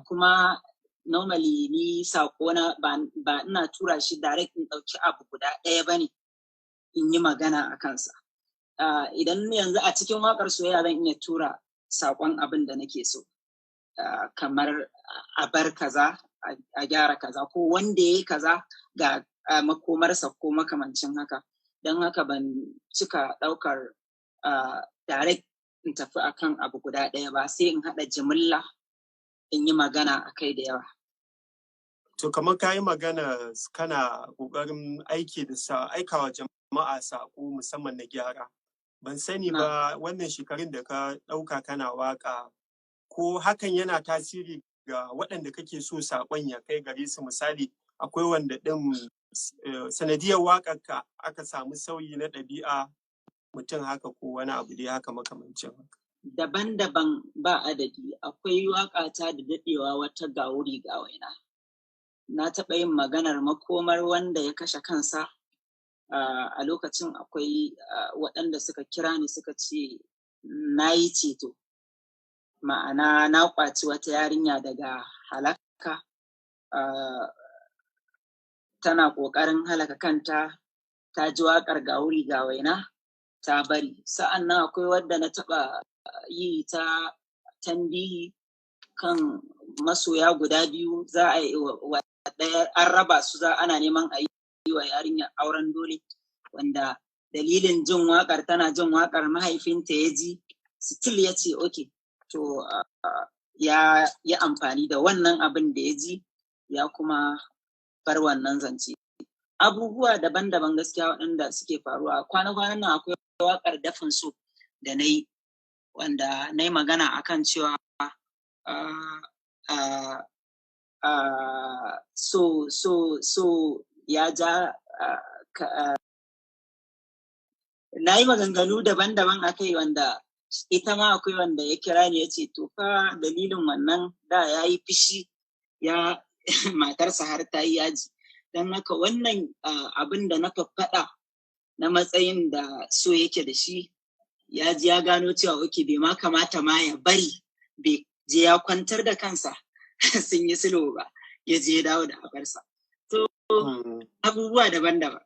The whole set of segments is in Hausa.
Kuma normally ni saƙona ba ina tura shi direct in ɗauki abu guda ɗaya ba ne in yi magana a kansa. Idan yanzu a cikin waƙar soyayya zan iya tura saƙon abin da nake so. Kamar a bar kaza, a gyara kaza, ko wanda ya yi kaza ga makomarsa ko makamancin haka. Don haka ban cika ɗaukar direct in tafi akan abu guda ɗaya ba, sai in haɗa jimilla in yi magana a kai da yawa. To, kamar ka yi magana kana ƙoƙarin aiki da sa aikawa jama'a saƙo musamman na gyara. Ban sani ba, wannan shekarun da ka ɗauka kana waƙa, ko hakan yana tasiri ga waɗanda kake so saƙon ya kai gare su? Misali, akwai wanda ɗin sanadiyar waƙarka aka samu sauyi na ɗabi'a mutum haka, ko wani abu dai haka makamancin haka? Daban-daban, ba adadi. Akwai waƙata da daɗewa, wata "Ga Wuri Ga Waina". Na taɓa yin maganar makomar wanda ya kashe kansa. A lokacin akwai waɗanda suka kira ni suka ce na yi ceto. Ma'ana, na ƙwaci wata yarinya daga halaka. Tana ƙoƙarin halaka kanta, ta ji waƙar "Ga Wuri Ga Waina", ta bari. Sa'an nan akwai wadda na taɓa yi ta tambihi kan masoya guda biyu, za a yi wa ɗaya, an raba su, za ana neman a yi wa yarinya auren dole, wanda dalilin jin waƙar, tana jin waƙar mahaifinta ya ji, still ya ce okay, to ya yi amfani da wannan abin da ya ji, ya kuma bar wannan zance. Abubuwa daban-daban gaskiya waɗanda suke faruwa. Kwana-kwanan nan akwai waƙar "Dafin So" da na yi, wanda na yi magana akan cewa so ya ja na yi maganganu daban-daban a kai, wanda ita ma akwai wanda ya kira ni ya ce to fa dalilin wannan da ya yi fushi ya matarsa har ta yi yaji. Don haka wannan abin da na faɗa na matsayin da so yake da shi, ya ji ya gano cewa okay, bai ma kamata ma ya bari bai je ya kwantar da kansa sun yi sulhu ba, ya je ya dawo da abarsa. So abubuwa daban-daban.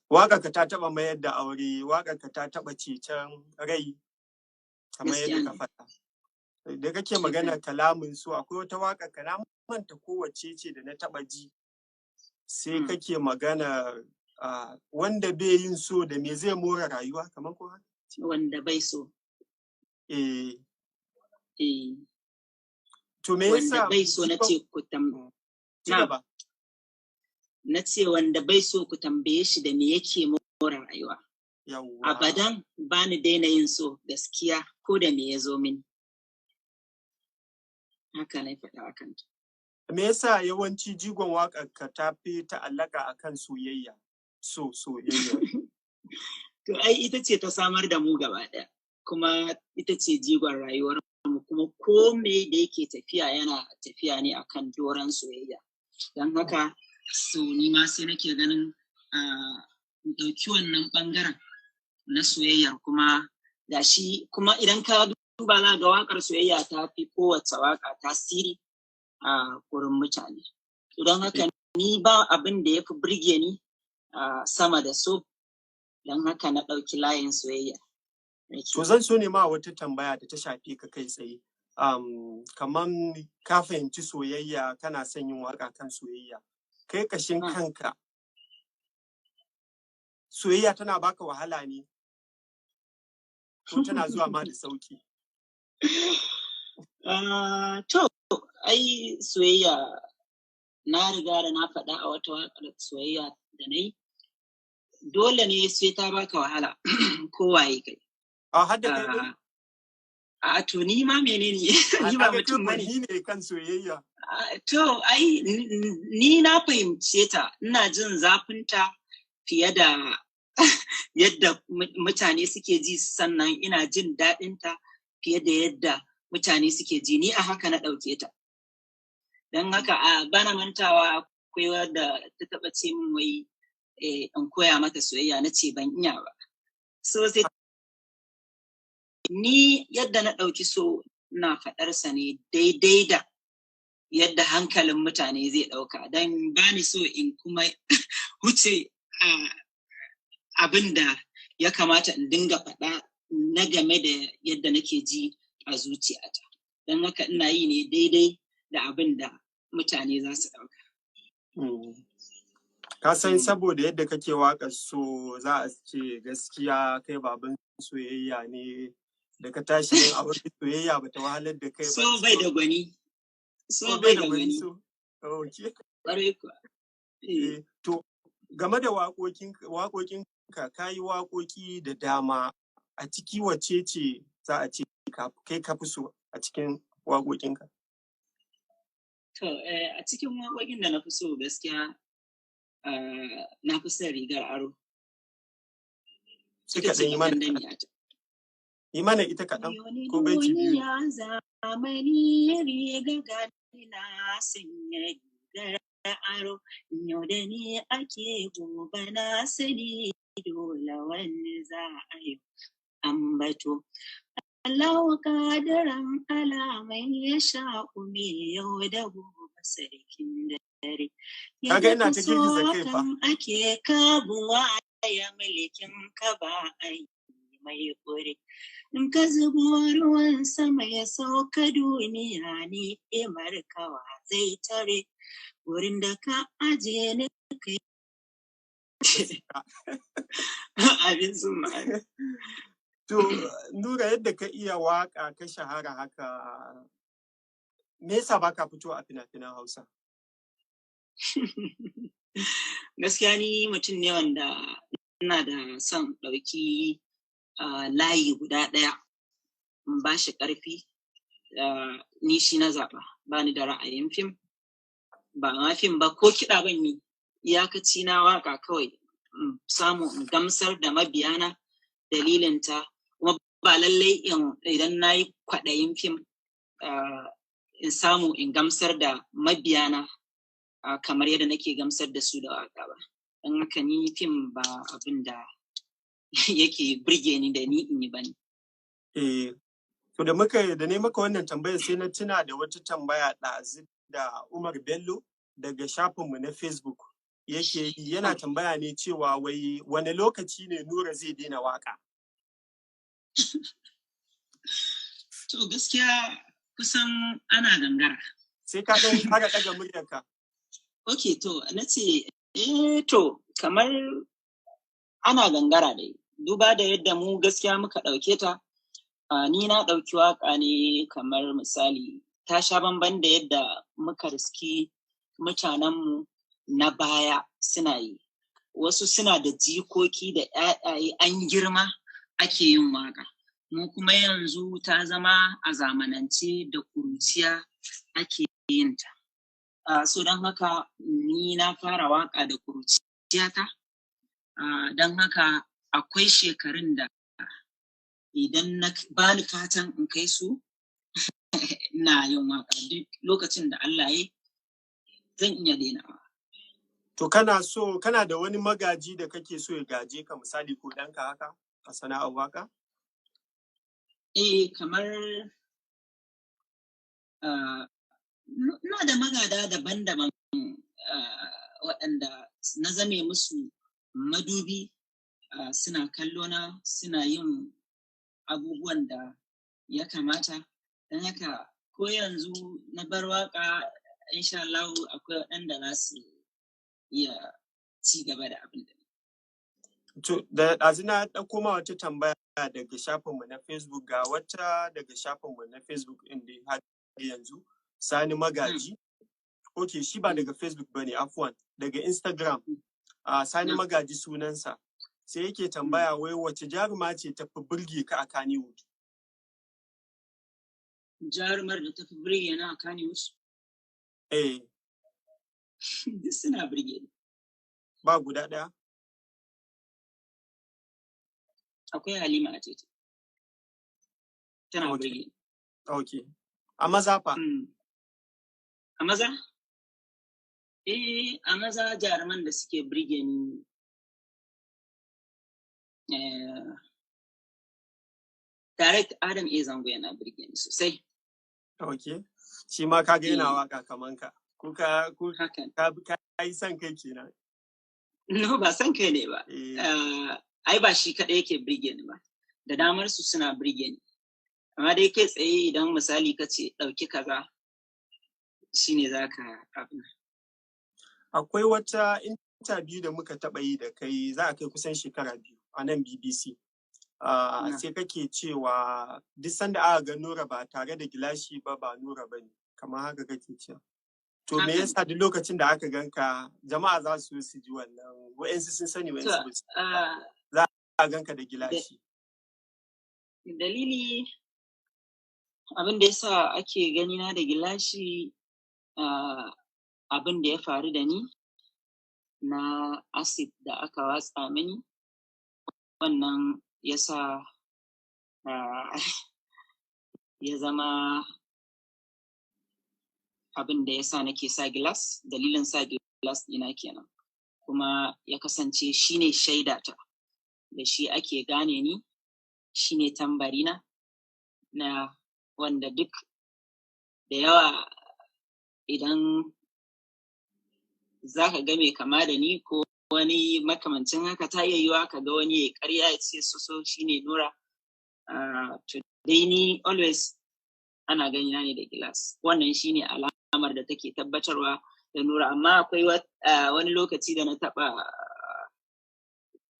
Waƙarka ta taɓa mayar da aure, waƙarka ta taɓa ceton rai, kamar yadda ka faɗa. Da kake magana kalamin so, akwai wata waƙa ka, na manta kowace ce, da na taɓa ji. Sai kake magana wanda bai yin so, da me zai more rayuwa, kamar ko haka? Wanda bai so. Eh. Eh. To, me Wanda yasa bai so, na ce ku tam Ci gaba. Na ce wanda bai so, ku tambaye shi da me yake more rayuwa. Yawwa. Abadan ba ni daina yin so gaskiya, ko da me ya zo mini. Haka na faɗa a kanta. Me yasa yawanci jigon waƙar ka ta fi ta'allaka akan soyayya? So, soyayya. To, ai ita ce ta samar da mu gaba ɗaya, kuma ita ce jigon rayuwar mu, kuma ko me da yake tafiya yana tafiya ne akan doron soyayya. Don haka so ni ma sai nake ganin in ɗauki wannan ɓangaren na soyayyar, kuma gashi kuma idan ka duba za ga waƙar soyayya ta fi kowace waƙa tasiri a gurin mutane. To, don haka ni ba abin da ya fi burge ni sama da so, don haka na ɗauki layin soyayya. To, zan so ne ma wata tambaya da ta shafe ka kai tsaye. Kaman ka fahimci soyayya, kana son yin waƙa kan soyayya. Kai kashin kanka, soyayya tana baka wahala ne? Ko tana zuwa ma da sauki? To, ai soyayya na riga da na faɗa a wata waƙar soyayya da na yi, dole ne sai ta baka wahala, kowaye kai. A har da kai ɗin? A to, ni ma menene? Ni ba mutum bane. Ni ne kan soyayya. To, ai ni na fahimce ta, ina jin zafinta fiye da yadda mutane suke ji, sannan ina jin daɗinta fiye da yadda mutane suke ji. Ni a haka na ɗauke ta. Don haka a bana mantawa, akwai wadda ta taɓa ce min wai in koya mata soyayya, na ce ban iya ba. So sai ni yadda na ɗauki so Ina faɗarsa ne daidai da yadda hankalin mutane zai ɗauka, don ba ni so in kuma huce abin da ya kamata in dinga faɗa na game da yadda nake ji a zuciyata. Don haka ina yi ne daidai da abin da mutane za su ɗauka. Ka san saboda yadda kake waƙar so, za a ce gaskiya kai baban soyayya ne, da ka tashi yin aure soyayya ba ta wahalar da kai ba. So bai da gwani. So bai da gwani. Okay. Ƙwarai kuwa. To, game da waƙoƙinka, ka yi waƙoƙi da dama, a ciki wacce ce za a ce kai ka fi so a cikin waƙoƙinka? To, a cikin waƙoƙin da na fi so gaskiya, na fi son Rigar Aro. Sai ka ɗan yi mana ita kaɗan, ko baiti biyu. Duniya zamani riga gani na sanya rigar aro, yau da ni ake gobe na sani dole wani za a yi ambato. Allahu kadiran alamai ya sha ume yau da gobe sarkin dare. Kaga ina ta girgiza kai fa. Ake kabuwa ya mulkin ka ba ai mai kure. In ka zubo ruwan sama ya sauka duniya ni imar kawa zai tare. Wurin da ka aje ni kai. Abin sun. To, Nura, yadda ka iya waka ka shahara haka, me yasa baka fito a fina-finan Hausa? Gaskiya ni mutum ne wanda ina da son ɗauki layi guda ɗaya in ba shi ƙarfi, ni shi na zaɓa. Ba ni da ra'ayin fim, ba ma fim ba, ko kiɗa ban yi, iyakaci na waka kawai in samu in gamsar da mabiyana dalilinta. Kuma ba lallai idan na yi kwaɗayin fim in samu in gamsar da mabiyana kamar yadda nake gamsar da su da waka ba. Don haka ni fim ba abin da yake burge ni da ni in yi bane. Eh, to da muka da ne maka wannan tambayar, sai na tuna da wata tambaya ɗazu da Umar Bello daga shafinmu na Facebook yake yi, yana tambaya ne cewa wai wane lokaci ne Nura zai daina waka? To, gaskiya kusan ana gangara. Sai ka ɗan ƙara ɗaga muryarka. Ok, to, na ce, eh, to, kamar ana gangara dai. Duba da yadda mu gaskiya muka ɗauke ta, ni na ɗauki waƙa ne kamar misali, ta sha bamban da yadda muka riski mutanenmu na baya suna yi. Wasu suna da jikoki da ‘ya'yaye an girma ake yin waƙa. Mu kuma yanzu ta zama a zamanance da kuruciya ake yin ta. So don haka ni na fara waƙa da kuruciyata. Don haka akwai shekarun da idan na bani fatan in kai su ina yin waƙa, duk lokacin da Allah ya zan iya dainawa. To, kana so, kana da wani magaji da kake so ya gaje ka, misali ko ɗanka haka a sana'ar waka? Eh, kamar ina da magada daban-daban waɗanda na zame musu madubi, suna kallona suna yin abubuwan da ya kamata. Don haka ko yanzu na bar waka, insha Allah akwai waɗanda za su iya ci gaba da abin da. To, da ɗazu na ɗauko ma wata tambaya daga shafinmu na Facebook, ga wata daga shafinmu na Facebook ɗin dai har yanzu, Sani Magaji. Ok, shi ba daga Facebook ba ne, afuwan, daga Instagram. Sani Magaji sunansa. Sai yake tambaya wai wace jaruma ce ta fi burge ka a Kannywood? Jarumar da ta fi burge na a Kannywood? Eh. Duk suna burge ni. Ba guda ɗaya? Akwai Halima Atete. Tana burge ni. Ok. A maza fa? A maza? Eh, a maza jaruman da suke burge ni, direct Adam A. Zango yana burge ni sosai. Ok. Shi ma ka ga yana waka kaman ka. Ko ka ko ka yi son kai kenan. No, ba son kai ne ba. Ai ba shi kaɗai yake birge ni ba. Da damar su suna birge ni. Amma dai kai tsaye idan misali ka ce ɗauki kaza shine za ka abin. Akwai wata interview da muka taɓa yi da kai za a kai kusan shekara 2 a nan BBC. Sai kake cewa duk sanda aka ga Nura ba tare da gilashi ba ba Nura ba ne, kamar haka kake cewa. To me yasa duk lokacin da aka ganka jama'a za su su ji wannan, wa'yansu sun sani wa'yansu ba su za a ganka da gilashi? Dalili abin da yasa ake ganina da gilashi, abin da ya faru da ni na acid da aka watsa mini, wannan yasa ya zama abin da yasa nake sa gilas. Dalilin sa gilas ɗina kenan, kuma ya kasance shine shaidata, da shi ake gane ni, shine tambarina na wanda duk da yawa idan za ka ga mai kama da ni ko wani makamancin haka, ta iya yiwuwa ka ga wani ya karya ya ce so shine Nura. To dai ni always ana ganina ne da gilas. Wannan shine alamar da take tabbatarwa da Nura. Amma akwai wani lokaci da na taɓa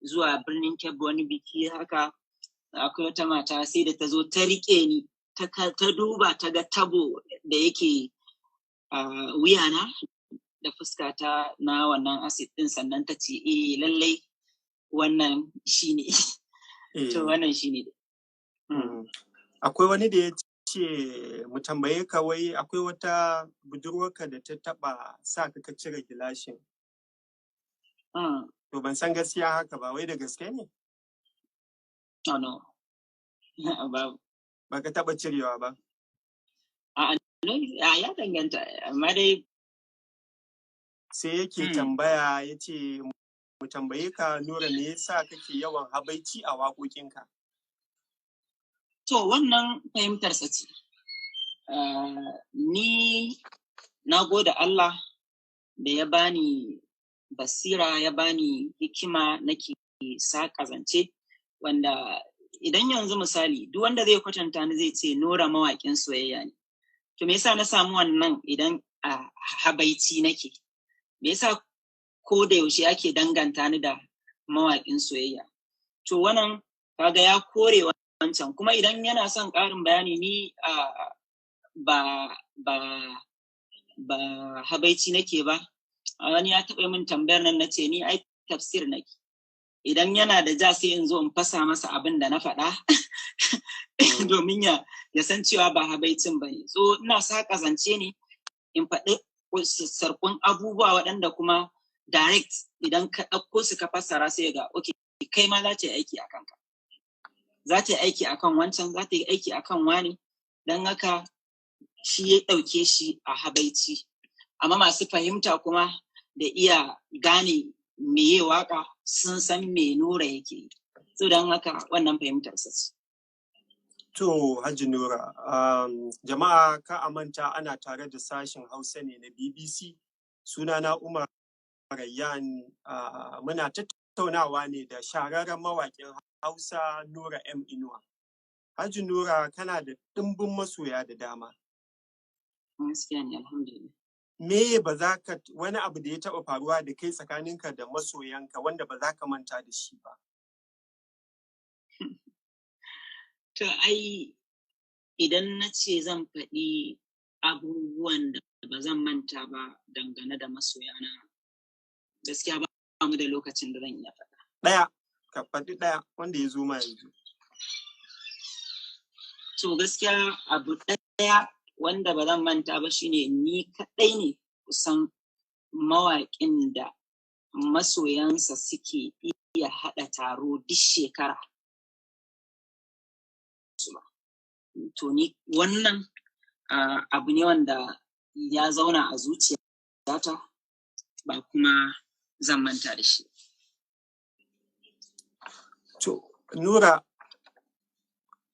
zuwa birnin Kebbi wani biki haka, akwai wata mata sai da ta zo ta riƙe ni, ta duba ta ga tabo da yake wuyana da fuskata na wannan acid din, sannan ta ce eh lallai wannan shine. To wannan shine. Akwai wani da ya ce mu tambaye ka, wai akwai wata budurwarka da ta taba sa ka cire gilashin. To ban san gaskiya haka ba, wai da gaske ne? Oh no. Babu. Baka taba cirewa ba? A'a, ya danganta, amma dai sai yake tambaya, ya ce mu tambaye ka Nura, me yasa kake yawan habaici a waƙoƙinka? To wannan fahimtarsa ce. Ni na gode Allah da ya bani basira, ya bani hikima nake saƙa zance, wanda idan yanzu misali duk wanda zai kwatanta ni zai ce Nura mawaƙin soyayya ne. To me yasa na samu wannan idan a habaici nake? Me yasa ko da yaushe ake danganta ni da mawaƙin soyayya? To wannan kaga ya kore wancan. Kuma idan yana son ƙarin bayani, ni ba ba ba habaici nake ba. Wani ya taɓa min tambayar nan, nace ni ai tafsir nake. Idan yana da ja sai in zo in fasa masa abin da na faɗa domin ya san cewa ba habaicin ba ne. So ina saƙa zance ne in faɗi sarkun abubuwa waɗanda kuma direct idan ka ɗauko su ka fassara sai ga okay, kai ma za ta yi aiki a kanka, za ta yi aiki a kan wancan, za ta yi aiki a kan wani. Don haka shi ya ɗauke shi a habaici. Amma masu fahimta kuma da iya gane meye waka sun san me Nura yake yi. So don haka wannan fahimtar sa ce. To Hajji Nura, jama'a ka amanta ana tare da sashen Hausa ne na BBC. Sunana Umar Rayyan, muna tattaunawa ne da shahararren mawaƙin Hausa Nura M Inuwa. Hajji Nura, kana da ɗimbin masoya da dama. Gaskiya ne, alhamdulillah. Me ba za ka wani abu da ya taɓa faruwa da kai tsakaninka da masoyanka wanda ba za ka manta da shi ba? To ai idan na ce zan faɗi abubuwan da ba zan manta ba dangane da masoyana, gaskiya ba mu da lokacin da zan iya faɗa. Ɗaya, ka faɗi ɗaya wanda ya zo ma yanzu. To gaskiya abu ɗaya wanda ba zan manta ba shine ni kaɗai ne kusan mawaƙin da masoyansa suke iya haɗa taro duk shekara. To ni wannan abu ne wanda ya zauna a zuciyata ba kuma zan manta da shi. To Nura,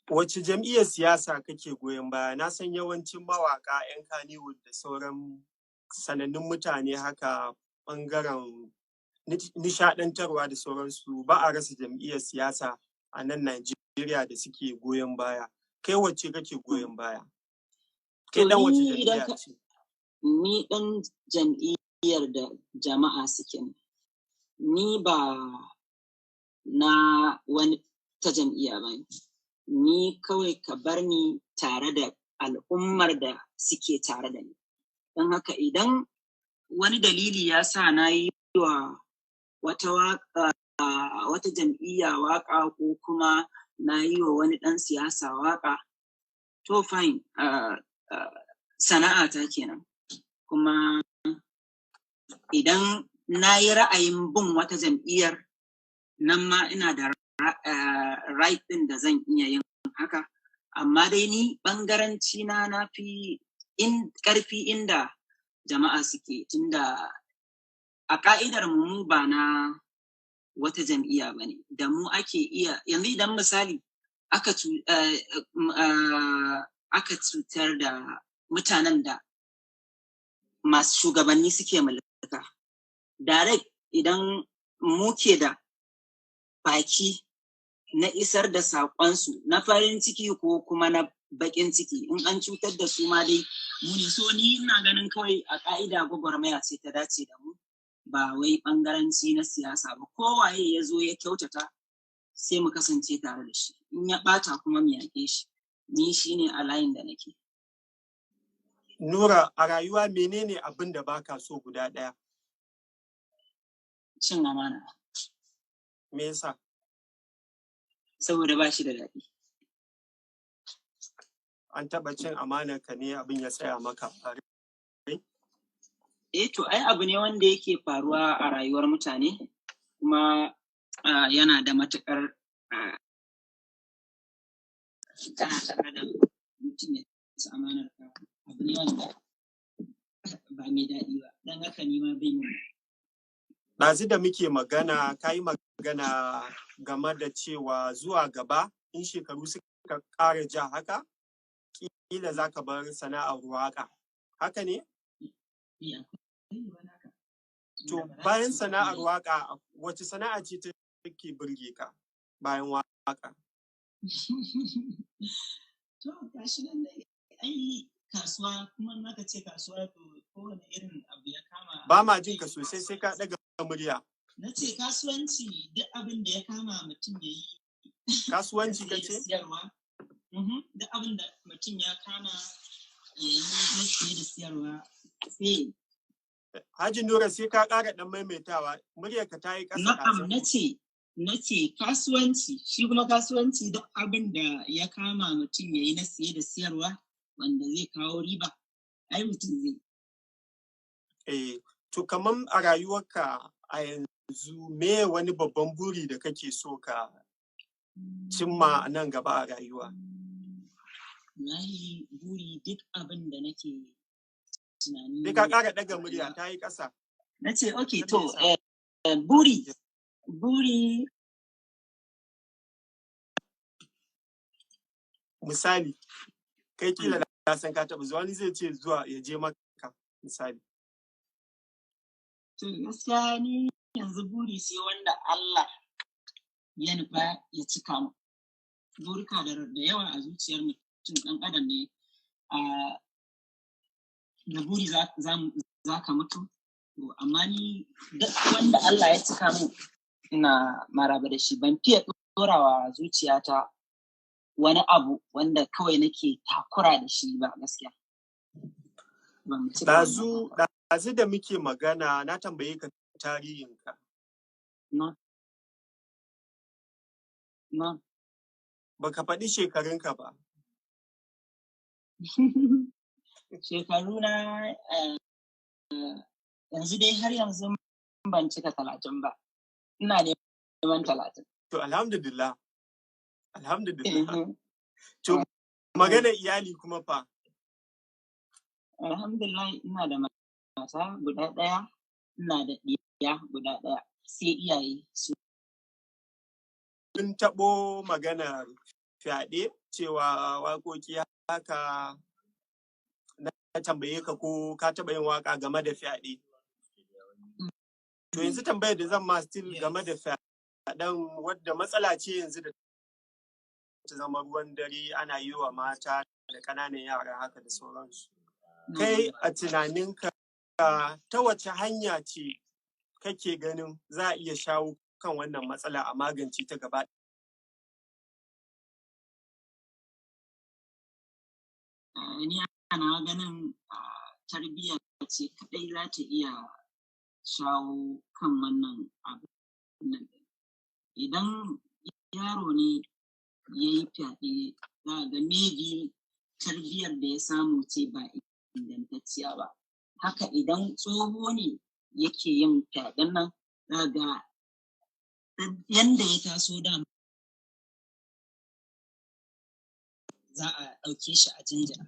Wace jam'iyyar siyasa kake goyon baya? Na san yawancin mawaƙa 'yan Kannywood da sauran sanannun mutane haka ɓangaren nishaɗantarwa da sauransu ba a rasa jam'iyyar siyasa a nan Najeriya da suke goyon baya. Kai wacce kake goyon baya? Kai To ɗan wace ni idan jam'iyya ka ce? Ni ɗan jam'iyyar da jama'a suke ne. Ni ba na wani ta jam'iyya ba ne. Ni kawai ka bar ni tare da al'ummar da suke tare da ni. Don haka idan wani dalili ya sa na yi wa wata waƙa, wata jam'iyya waƙa ko kuma na yi wa wani ɗan siyasa waƙa, to fine, sana'ata kenan. Kuma idan na yi ra'ayin bin wata jam'iyyar, nan ma ina da right ɗin da zan iya yin haka. Amma dai ni ɓangaranci na na fi in ƙarfi inda jama'a suke, tunda a ƙa'idar mu mu ba na wata jam'iyya ba ne. Da mu ake iya, yanzu idan misali aka cutar da mutanen da masu shugabanni suke mulka, direct idan muke da baki na isar da saƙonsu na farin ciki ko kuma na baƙin ciki, in an cutar da su ma dai mu ne. So ni ina ganin kawai a ƙa'ida gwagwarmaya ce ta dace da mu, ba wai ɓangaranci na siyasa ba. Kowaye ya zo ya kyautata sai mu kasance tare da shi, in ya ɓata kuma mu yaƙe shi. Ni shine a layin da nake. Nura, a rayuwa menene abin da baka so guda ɗaya? Cin amana. Me yasa? Saboda ba shi da daɗi. An taɓa cin amanar ka ne abin ya tsaya maka a rai? Eh to ai abu ne wanda yake faruwa a rayuwar mutane, kuma yana da matuƙar kana tare da mutum ya ci amanar ka, abu ne wanda ba mai daɗi ba, don haka ni ma ban yi. Ɗazu da muke magana, ka yi magana game da cewa zuwa gaba in shekaru suka ƙara ja haka, ƙila za ka bar sana'ar waƙa. Haka ne? Eh, akwai yiwuwar haka. To Tunda ba za ka bayan ce ba sana'ar ina yi. waƙa, wace sana'a ce take burge ka bayan waƙa? To gashi nan dai, ai kasuwa, kuma in aka ce kasuwa to kowane irin abu ya kama Ba ma jin ka sosai sai ka ɗaga murya. Na ce kasuwanci, duk abin da ya kama mutum ya yi. Kasuwanci na ka siye da ce? siyarwa. Duk abin da mutum ya kama ya yi na siye da siyarwa sai ya yi. Haji Nura, sai ka ƙara ɗan maimaitawa, muryarka ta yi ƙasa Na'am, ɗazu. na ce kasuwanci, shi kuma kasuwanci duk abin da ya kama mutum ya yi na siye da siyarwa wanda zai kawo riba, ai mutum zai. Eh, to kaman a rayuwarka a yanzu me wani babban buri da kake so ka cimma a nan gaba a rayuwa? Wallahi buri duk abin da nake Sai ka tunani ƙara a ɗaga murya, rayuwa. ta yi ƙasa. Na ce okay Ta me to yasa? buri Misali, kai kila na san ka taɓa zuwa, wani zai ce zuwa ya je Makka misali. To gaskiya ni yanzu buri sai wanda Allah ya nufa ya cika mu. Burika da yawa a zuciyar mutum ɗan adam ne, da buri za ka mutu. To amma ni duk wanda Allah ya cika mu ina maraba da shi, ban fiye ɗorawa zuciyata wani abu wanda kawai nake takura da shi ba gaskiya. Ban cika wannan Ɗazu haka ba. ɗazu da muke magana na tambaye ka tarihinka. Na, na. Baka faɗi shekarunka ba. Shekaru na yanzu dai har yanzu ban cika 30 ba. Ina neman 30. To alhamdulillah. Alhamdulillah. To Mhm. magana iyali kuma fa. Alhamdulillah ina da mata guda ɗaya, ina da ɗiya guda ɗaya, sai iyaye su. Mun taɓo maganar fyaɗe cewa waƙoƙi haka na tambaye ka ko ka taɓa yin waƙa game da fyaɗe. To yanzu tambayar da zan ma still game da fyaɗen, wadda matsala ce yanzu da ta zama ruwan dare, ana yi wa mata da ƙananan yara haka da sauransu. Kai a tunaninka, ta wace hanya ce kake ganin za a iya shawo kan wannan matsala a magance ta gaba? Ni ana ganin tarbiyya ce kaɗai za ta iya shawo kan wannan abu nan. Idan yaro ne ya yi fyaɗe, za a ga maybe tarbiyyar da ya samu ce ba ingantacciya ba. Haka idan tsoho ne yake yin fyaɗen nan, za a ga yanda ya taso da za a ɗauke shi a jinjina.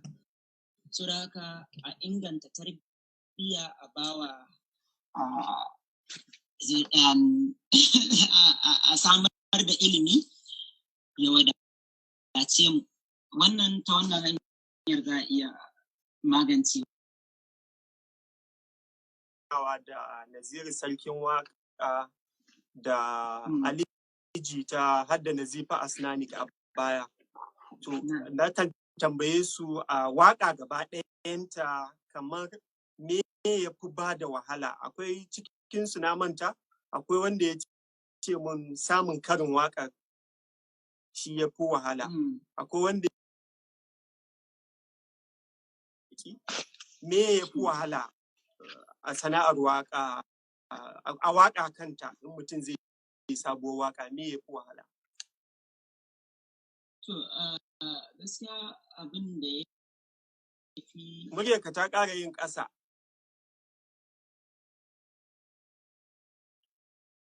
So da haka a inganta tarbiyya, a bawa a samar da ilimi ya wadace mu. Wannan ta wannan hanyar za a iya magance. Da Naziru Sarkin Waƙa da Ali Jita har da Nazifa Asnanik a baya. To, na tambaye su a waƙa gaba ɗayanta kamar me ya fi ba da wahala. Akwai cikinsu, na manta, akwai wanda ya ce mun samun karin waƙar shi ya fi wahala. Akwai wanda me ya fi wahala a sana'ar waƙa, a waƙa kanta, in mutum zai yi sabuwar waƙa, me ya fi wahala? To, gaskiya abin da ya fi Muryarka ta ƙara yin ƙasa.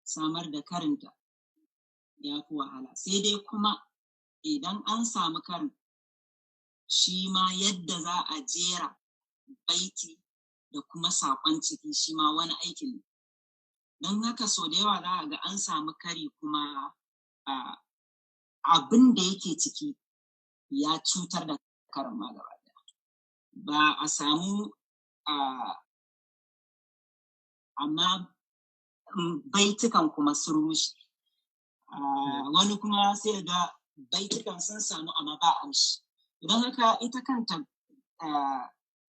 Samar da karinta ya fi wahala. Sai dai kuma idan an samu karin, shi ma yadda za a jera baiti da kuma saƙon ciki, shi ma wani aikin ne. Don haka sau da yawa za a ga an samu kari kuma abin da yake ciki ya cutar da karin ma gaba ɗaya. Ba a samu, amma baitukan kuma sun rushe. Wani kuma sai ga baitukan sun samu amma ba amshi. Don haka ita kanta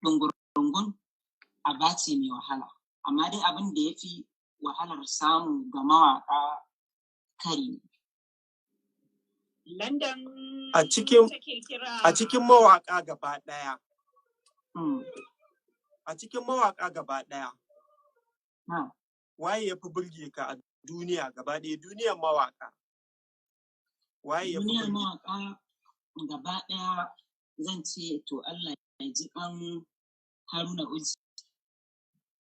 ɗungurungun aba ce mai wahala. Amma dai abin da ya fi wahalar samu ga mawaƙa kari ne. London take kira. A cikin mawaƙa gaba ɗaya. A cikin mawaƙa gaba ɗaya. Waye ya fi burge ka a duniya gaba ɗaya, duniyar mawaƙa? Waye ya fi Duniyar burge? mawaƙa gaba ɗaya zan ce to Allah ya ji ƙan Haruna Uji.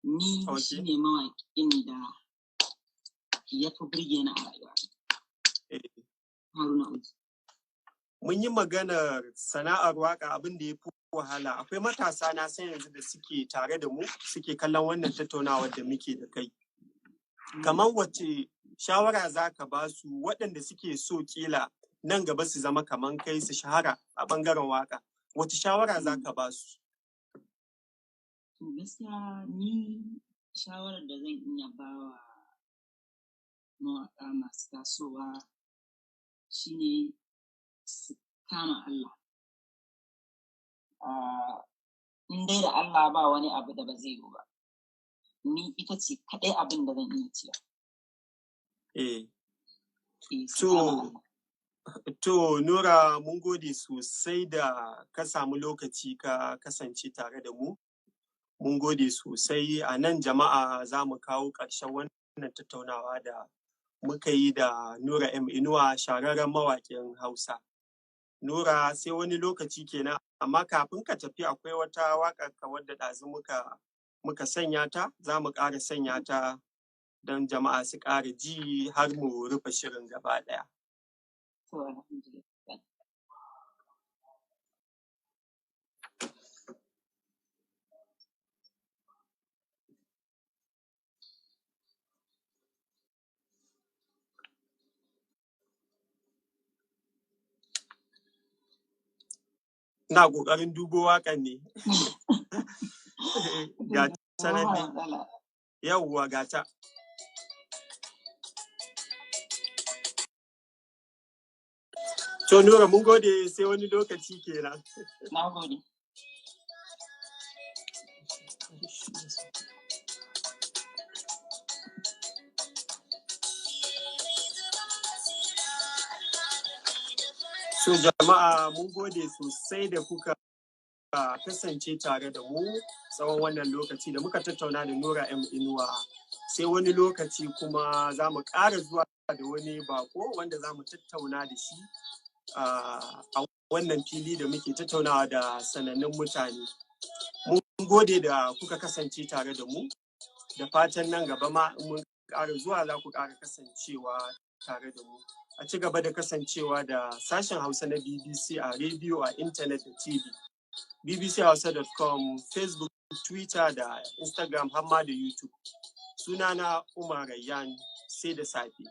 Ni shi ne mawaƙin da ya fi burge ni a rayuwa. Haruna Uji. Mun yi maganar sana'ar waƙa, abin da ya fi wahala. Akwai matasa na san yanzu da suke tare da mu suke kallon wannan tattaunawar da muke da kai. Kamar wace shawara za ka ba su waɗanda suke so kila nan gaba su zama kamar kai, su shahara a ɓangaren waƙa? Wace shawara za ka ba su? To, gaskiya ni shawarar da zan iya ba wa mawaƙa masu tasowa shine su kama Allah. In dai da Allah, ba wani abu da ba zai yiwu ba. Ni ita ce kaɗai abin da zan iya cewa. Su kama Allah. To Nura, mun gode sosai da ka samu lokaci ka kasance tare da mu. Mun gode sosai. A nan jama'a za mu kawo ƙarshen wannan tattaunawa da muka yi da Nura M Inuwa, shahararren mawaƙin Hausa. Nura, sai wani lokaci kenan, amma kafin ka tafi akwai wata waƙar ka wadda ɗazu muka sanya ta, za mu ƙara sanya ta don jama'a su ƙara ji har mu rufe shirin gaba ɗaya. To, alhamdulillah. Ina ƙoƙarin dubo waƙan ne. Ga ta nan Ba dai. matsala. Yawwa, ga ta. To Nura, mun gode, sai wani lokaci kenan. Na gode. So jama'a, mun gode sosai da kuka kasance tare da mu tsawon wannan lokaci da muka tattauna da Nura M Inuwa. Sai wani lokaci kuma za mu ƙara zuwa da wani bako wanda za mu tattauna da shi a wannan fili da muke tattaunawa da sanannun mutane. Mun gode da kuka kasance tare da mu, da fatan nan gaba ma in mun ƙara zuwa za ku ƙara kasancewa tare da mu. A ci gaba da kasancewa da sashen Hausa na BBC a rediyo, a intanet da TV. bbchausa.com, Facebook, Twitter da Instagram, har ma da YouTube. Sunana Umar Rayyan, sai da safe.